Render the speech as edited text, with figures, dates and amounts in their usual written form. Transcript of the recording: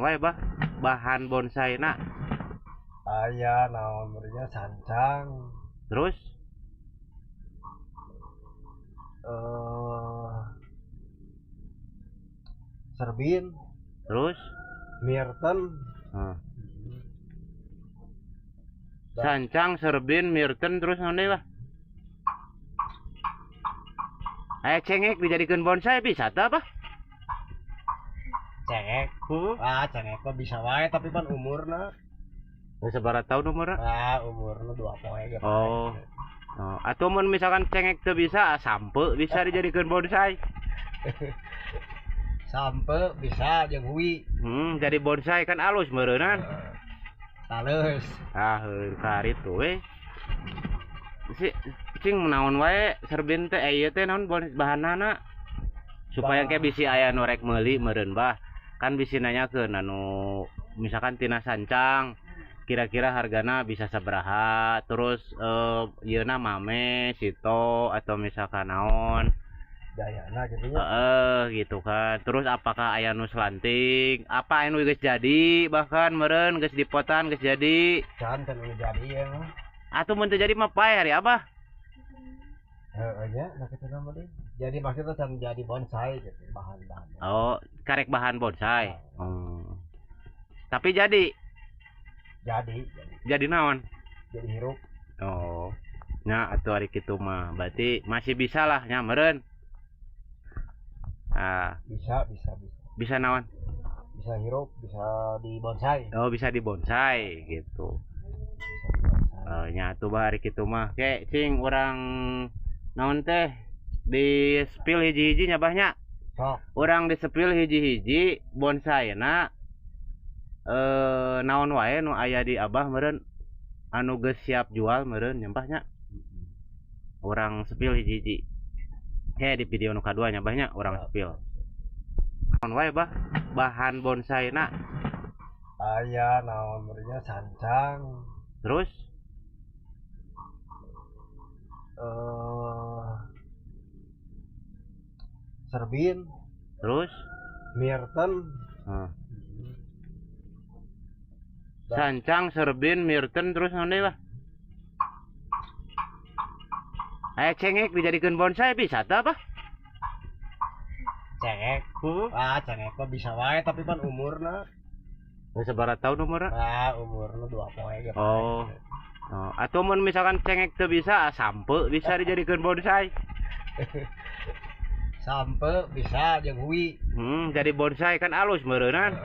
wae, Bah, bahan bonsai na? Aya naon meureunnya sancang. Terus? Serbin. Terus? Mirten. Heeh. Sancang, serbin, mirten, terus naon deui, Bah? Aya cengek dijadikeun bonsai bisa teu, Bah? Cengek. Heeh. Ah, cengek mah bisa wae tapi pan umurna. Geus sabaraha tahun umurna? Ah, umurna 2 poe ge. Oh. Oh, atau mun misalkan cengek teu bisa, sampe bisa dijadikeun bonsai. Sampe bisa jeung hui. Jadi bonsai kan alus meureunan. Taleus. Ah, heuh karitu we. Si cing naon wae serbin teh ieu teh naon bahanana? Supaya engke bisi aya nu rek meuli meureun, Bah. Kan bisi nanyakeun anu misalkan tina sancang kira-kira hargana bisa sabaraha, terus ieuna mame sito atau misalkan naon dayana gitu nya. Heeh, gitu kan. Terus apakah aya nu selanting, apa anu geus jadi bahkan meureun geus dipotan geus jadi. Can teu nu jadi ya mah. Atuh mun teu jadi mah paeh hari Abah. Heeh nya, nah kitu mah deui. Jadi maksudnya can jadi bonsai gitu bahan-bahan. Oh, karek bahan bonsai. Tapi jadi. Jadi, jadi. Jadi naon? Jadi hirup. Oh. Nya atuh ari kitu mah berarti masih bisa lah nya meureun. Ah. Bisa, bisa, bisa. Bisa naon? Bisa hirup, bisa di bonsai. Oh, bisa di bonsai gitu. Bisa di bonsai. Oh, nya atuh bah ari kitu mah. Ke cing urang naon teh di spill hiji-hiji nya bah nya. Sok. Urang di spill hiji-hiji bonsaina naon wae nu aya di Abah meureun anu geus siap jual meureun nya bah nya. Urang spill hiji-hiji. Ke di video nu kadua nya bah nya urang spill. Naon wae bah bahan bonsaina? Aya naon meureunnya sancang. Terus? Serbin. Terus? Mirten. Heeh. Sancang, serbin, mirten, terus naon deui, Bah? Aya cengek dijadikeun bonsai bisa teu, Bah? Cengek. Heeh. Ah, cengek mah bisa wae tapi pan umurna. Geus sabaraha tahun umurna? Ah, umurna 2 poe ge. Oh. Oh, atau mun misalkan cengek teu bisa, sampe bisa dijadikeun bonsai. Sampe bisa jeung hui. Jadi bonsai kan alus meureunan.